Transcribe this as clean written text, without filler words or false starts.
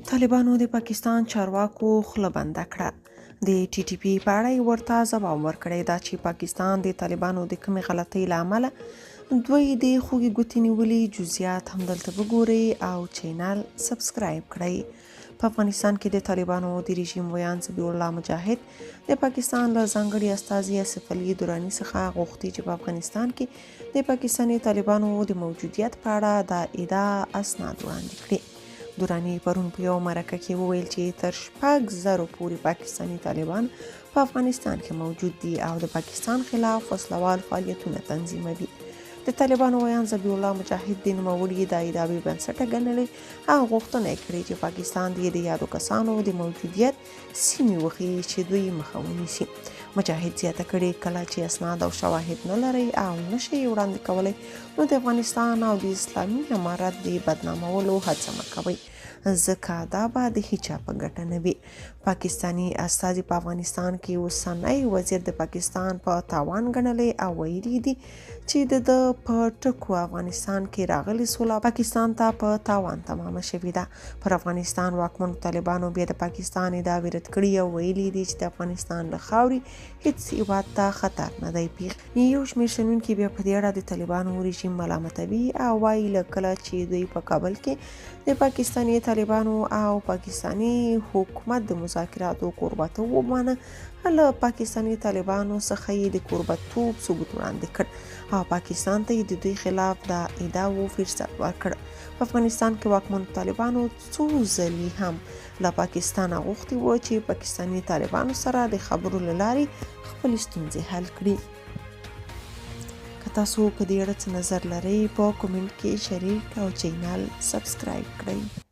طالبانو د پاکستان چارواکو خوله بنده کړه. د ټي ټي پي په اړه یې ورته ځواب ورکړی دا چې پاکستان د طالبانو د کومې غلطۍ له امله دوی د خوږې ګوتې نیولي، جزئیات هم دلته وګورئ او چینل سبسکرایب کړئ. په افغانستان کې د طالبانو د رژیم ویاند ذبیح الله مجاهد د پاکستان له ځانګړي استازي اصف علي دراني څخه غوښتي چې په افغانستان کې د پاکستاني طالبانو د موجودیت په اړه د ادعا اسناد وړاندې کړي. دراني پرون په یوه مرکه کې وویل چې تر 6000 پورې پاکستاني طالبان په افغانستان کې موجود دي او د پاکستان خلاف وسلوال فعالیتونه تنظیموي. د طالبانو ویاند ذبیح الله مجاهد د نوموړي دا ادعا بې بنسټه ګڼلې او غوښتنه یې کړې چې پاکستان دې د یادو کسانو د موجودیت سیمې وښيي چې دوی مخه ونیسي. مجاهد زیاته کړې، کله چې اسناد او شواهد نه لرئ او نه شئ یې وړاندې کولی، نو د افغانستان او د اسلامي امارت د بدنامولو هڅه مه کوئ، ځکه دا به د هیچا په ګټه نه وي. پاکستاني استازي په افغانستان کې اوسنی وضعیت د پاکستان په تاوان ګڼلی او ویلي دي چې د ده په ټکو افغانستان کې راغلې سوله پاکستان ته په تاوان تمامه شوې ده. پر افغانستان واکمنو طالبانو بیا د پاکستان ادعاوې رد کړي او ویلي دي چې د افغانستان له خاورې هیڅ هیواد ته خطر نه دی پیښ. یو شمېر شنونکي بیا په دې اړه د طالبانو رژیم ملامتوي او وايي له کله چې دوی په کابل کې د پاکستاني طالبانو او پاکستاني حکومت د مذاکراتو کوربتوب ومانه، له پاکستاني طالبانو څخه یې د کوربتوب ثبوت وړاندې کړ او پاکستان ته یې د دوی خلاف د ادعاوو فرصت ورکړ. په افغانستان کې واکمنو طالبانو څو ځلي هم له پاکستانه غوښتي و چې پاکستاني طالبانو سره د خبرو له لارې خپلې ستونزې حل کړي. که تاسو په دې اړه څه نظر لرئ، په کومنټ کې شریک او چینل سبسکرایب کړئ.